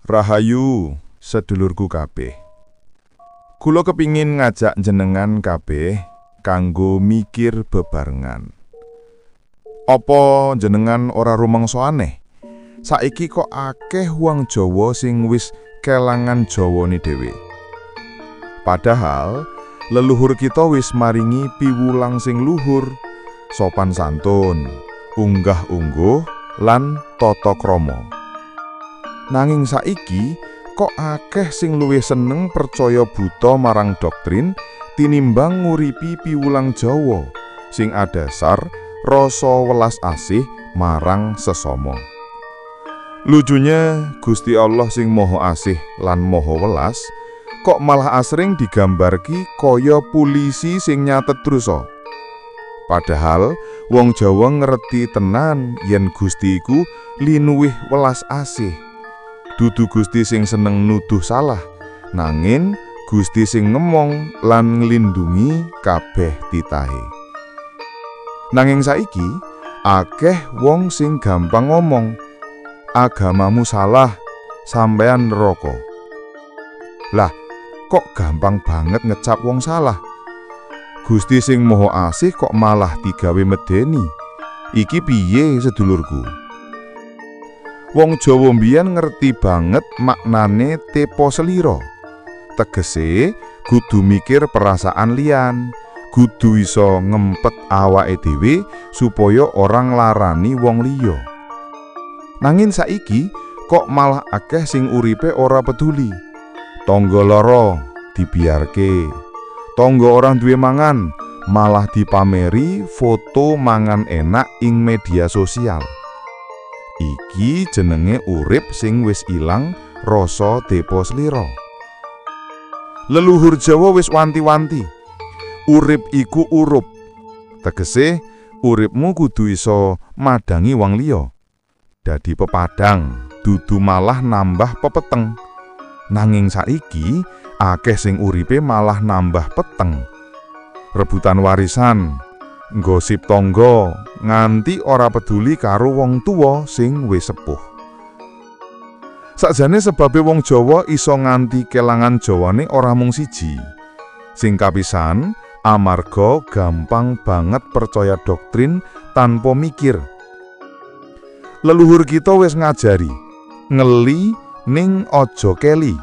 Rahayu, sedulurku kabeh. Kula kepingin ngajak jenengan kabeh kanggo mikir bebarengan. Apa jenengan ora rumangsa aneh? Saiki kok akeh wong Jawa sing wis kelangan Jawane dhewe. Padahal leluhur kita wis maringi piwulang sing luhur, sopan santun, unggah-ungguh lan tata krama. Nanging saiki kok akeh sing luwih seneng percaya buta marang doktrin tinimbang nguripi piwulang Jawa sing adhasar rasa welas asih marang sesama. Lucunya Gusti Allah sing Maha Asih lan Maha Welas kok malah asring digambarki kaya pulisi sing nyatet dosa. Padahal wong Jawa ngerti tenan yen Gusti iku linuwih welas asih. Dudu Gusti sing seneng nuduh salah, nanging Gusti sing ngemong lan nglindungi kabeh titahe. Nanging saiki akeh wong sing gampang ngomong, agamamu salah, sampean neraka. Lah, kok gampang banget ngecap wong salah? Gusti sing Maha Asih kok malah digawe medeni. Iki piye sedulurku? Wong Jawa mbiyen ngerti banget maknane tepo seliro. Tegese kudu mikir perasaan liyan, kudu iso ngempet awake dhewe supaya ora nglarani wong liya. Nanging saiki kok malah akeh sing uripe ora peduli. Tangga lara dibiarke. Tangga ora duwe mangan, malah dipameri foto mangan enak ing media sosial. Iki jenenge urip sing wis ilang rasa tepo slira. Leluhur Jawa wis wanti-wanti. Urip iku urup. Tegese uripmu kudu iso madangi wong liya. Dadi pepadang, dudu malah nambah pepeteng. Nanging saiki akeh sing uripe malah nambah peteng. Rebutan warisan, gosip tangga, nganti ora peduli karo wong tuwa sing wis sepuh. Sakjane sebabe wong Jawa iso nganti kelangan Jawane ora mung siji. Sing kapisan, amarga gampang banget percaya doktrin tanpa mikir. Leluhur kita wis ngajari, ngeli ning aja keli.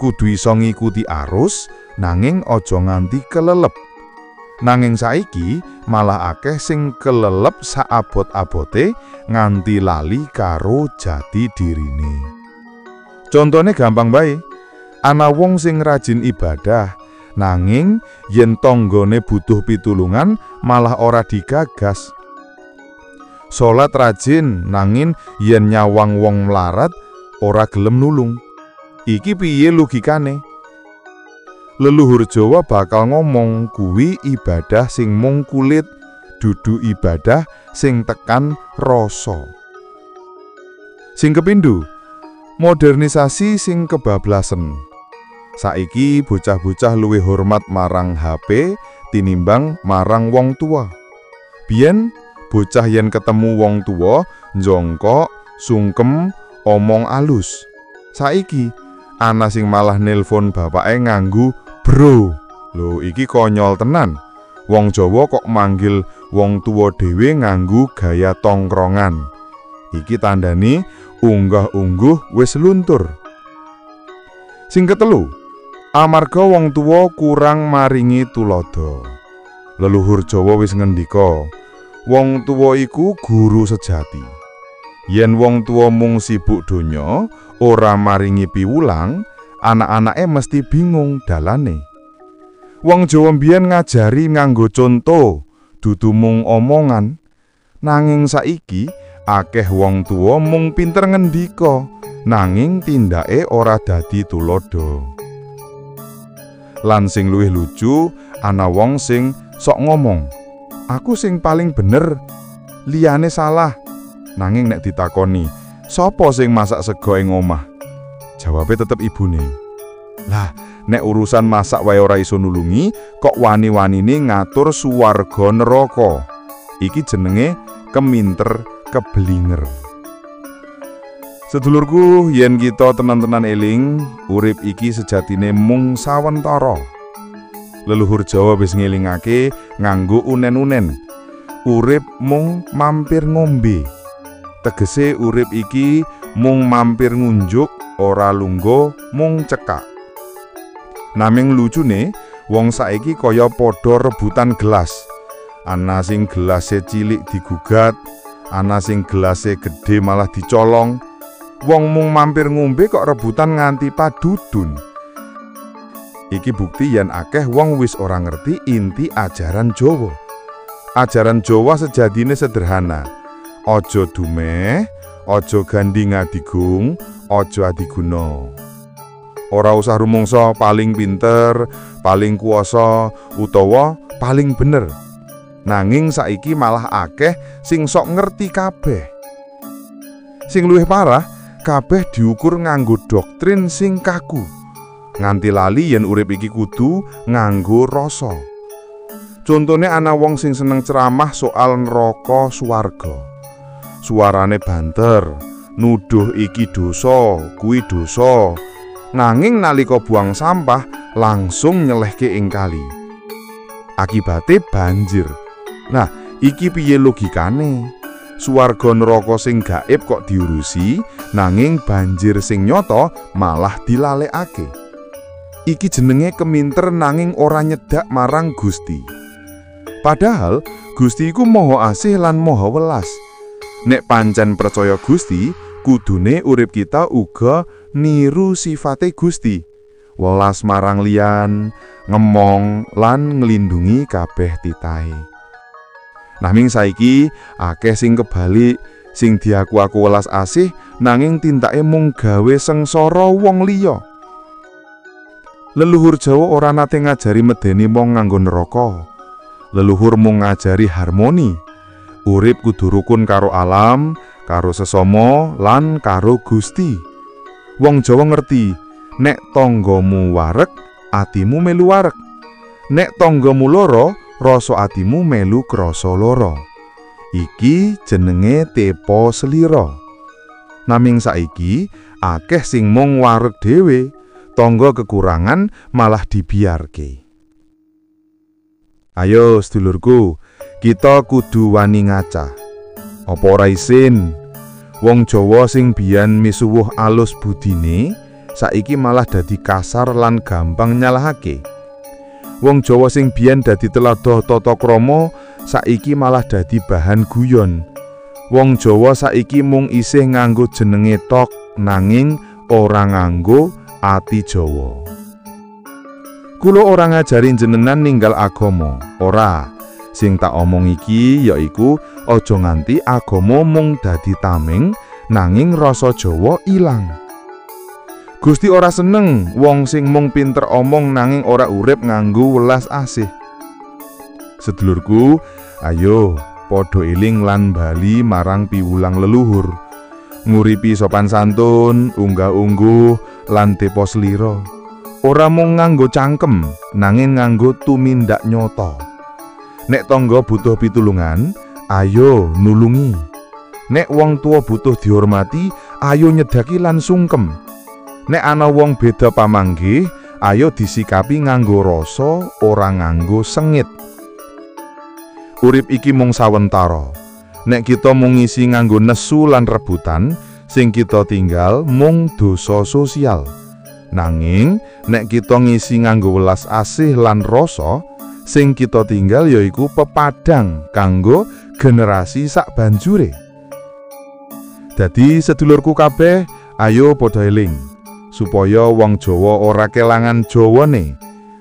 Kudu iso ngikuti arus, nanging aja nganti kelelep. Nanging saiki malah akeh sing kelelep saabot-abote nganti lali karo jati dirine. Contone gampang bae. Ana wong sing rajin ibadah, nanging yen tanggane butuh pitulungan malah ora digagas. Salat rajin, nanging yen nyawang wong mlarat ora gelem nulung. Iki piye logikane? Leluhur Jawa bakal ngomong kuwi ibadah sing mung kulit, dudu ibadah sing tekan rasa. Sing kepindho, modernisasi sing kebablasen. Saiki bocah-bocah luwih hormat marang HP tinimbang marang wong tua. Biyen bocah yen ketemu wong tua njongkok, sungkem, omong alus. Saiki ana sing malah nelpon bapake nganggo bro. Lho iki konyol tenan. Wong Jawa kok manggil wong tuwa dhewe nganggo gaya tongkrongan. Iki tandane unggah-ungguh wis luntur. Sing ketelu, amarga wong tuwa kurang maringi tuladha. Leluhur Jawa wis ngendika, wong tuwa iku guru sejati. Yen wong tuwa mung sibuk donya, ora maringi piwulang, anak-anake mesti bingung dalane. Wong Jawa mbiyen ngajari nganggo conto, dudu mung omongan. Nanging saiki akeh wong tuwa mung pinter ngendika, nanging tindake ora dadi tuladha. Lan sing luwih lucu, ana wong sing sok ngomong, aku sing paling bener, liyane salah. Nanging nek ditakoni, sapa sing masak sego ing omah? Jawabe tetep ibune. Lah, nek urusan masak wae ora iso nulungi, kok wani-wanine ngatur suwarga neraka. Iki jenenge keminter keblinger. Sedulurku, yen kita tenan-tenan eling, urip iki sejatine mung sawentara. Leluhur Jawa wis ngelingake nganggo unen-unen. Urip mung mampir ngombe. Tegese urip iki mung mampir ngunjuk, ora lungguh, mung cekak. Naming lucune, wong saiki kaya padha rebutan gelas. Ana sing gelase cilik digugat, ana sing gelase gedhe malah dicolong. Wong mung mampir ngombe kok rebutan nganti padudun. Iki bukti yen akeh wong wis ora ngerti inti ajaran Jawa. Ajaran Jawa sejatine sederhana. Aja dumeh, aja gandhi ngadigung, aja adiguna. Ora usah rumangsa paling pinter, paling kuwasa, utawa paling bener. Nanging saiki malah akeh sing sok ngerti kabeh. Sing luwih parah, kabeh diukur nganggo doktrin sing kaku. Nganti lali yen urip iki kudu nganggo rasa. Contone ana wong sing seneng ceramah soal neraka swarga. Suarane banter, nuduh iki dosa, kuwi dosa. Nanging nalika buang sampah langsung nyelehke ing kali. Akibate banjir. Nah, iki piye logikane? Swarga neraka sing gaib kok diurusi, nanging banjir sing nyata malah dilalekake. Iki jenenge keminter nanging ora nyedak marang Gusti. Padahal Gusti iku maha asih lan maha welas. Nek pancen percaya Gusti, kudune urip kita uga niru sifate Gusti. Welas marang liyan, ngemong lan nglindungi kabeh titahe. Nanging saiki akeh sing kebalik, sing diaku-aku welas asih nanging tindake mung gawe sengsara wong liya. Leluhur Jawa ora nate ngajari medeni wong nganggo neraka. Leluhur mung ngajari harmoni. Urip kudu rukun karo alam, karo sesama, lan karo Gusti. Wong Jawa ngerti, nek tanggamu wareg, atimu melu wareg. Nek tanggamu lara, rasa atimu melu krasa lara. Iki jenenge tepa selira. Naming saiki akeh sing mung wareg dhewe, tangga kekurangan malah dibiarke. Ayo sedulurku, kita kudu wani ngaca. Apa ora isin? Wong Jawa sing biyen misuwuh alus budine, saiki malah dadi kasar lan gampang nyalahake. Wong Jawa sing biyen dadi teladah tata krama, saiki malah dadi bahan guyon. Wong Jawa saiki mung isih nganggo jenenge tok, nanging ora nganggo ati Jawa. Kula ora ngajari jenengan ninggal agama, ora. Sing tak omong iki yaiku aja nganti agama mung dadi tameng, nanging rasa Jawa ilang. Gusti ora seneng wong sing mung pinter omong nanging ora urip nganggo welas asih. Sedulurku, ayo padha eling lan bali marang piwulang leluhur. Nguripi sopan santun, unggah-ungguh, lan tepa selira. Ora mung nganggo cangkem, nanging nganggo tumindak nyata. Nek tangga butuh pitulungan, ayo nulungi. Nek wong tua butuh dihormati, ayo nyedaki lan sungkem. Nek ana wong beda pamanggih, ayo disikapi nganggo rasa, ora nganggo sengit. Urip iki mung sawentara. Nek kita mung ngisi nganggo nesu lan rebutan, sing kita tinggal mung dosa sosial. Nanging nek kita ngisi nganggo welas asih lan rasa, sing kita tinggal yaiku pepadang kanggo generasi sak banjure. Dadi sedulurku kabeh, ayo padha eling supaya wong Jawa ora kelangan Jawane,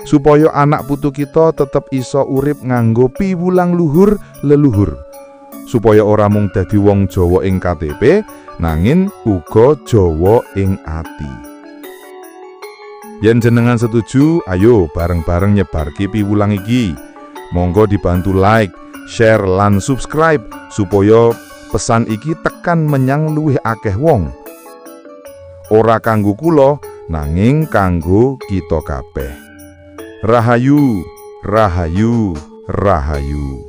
supaya anak putu kita tetep iso urip nganggo piwulang luhur leluhur, supaya ora mung dadi wong Jawa ing KTP, nanging uga Jawa ing ati. Yen jenengan setuju, ayo bareng-bareng nyebarke piwulang iki. Monggo dibantu like, share lan subscribe supaya pesan iki tekan menyang luwih akeh wong. Ora kanggo kula, nanging kanggo kita kabeh. Rahayu, rahayu, rahayu.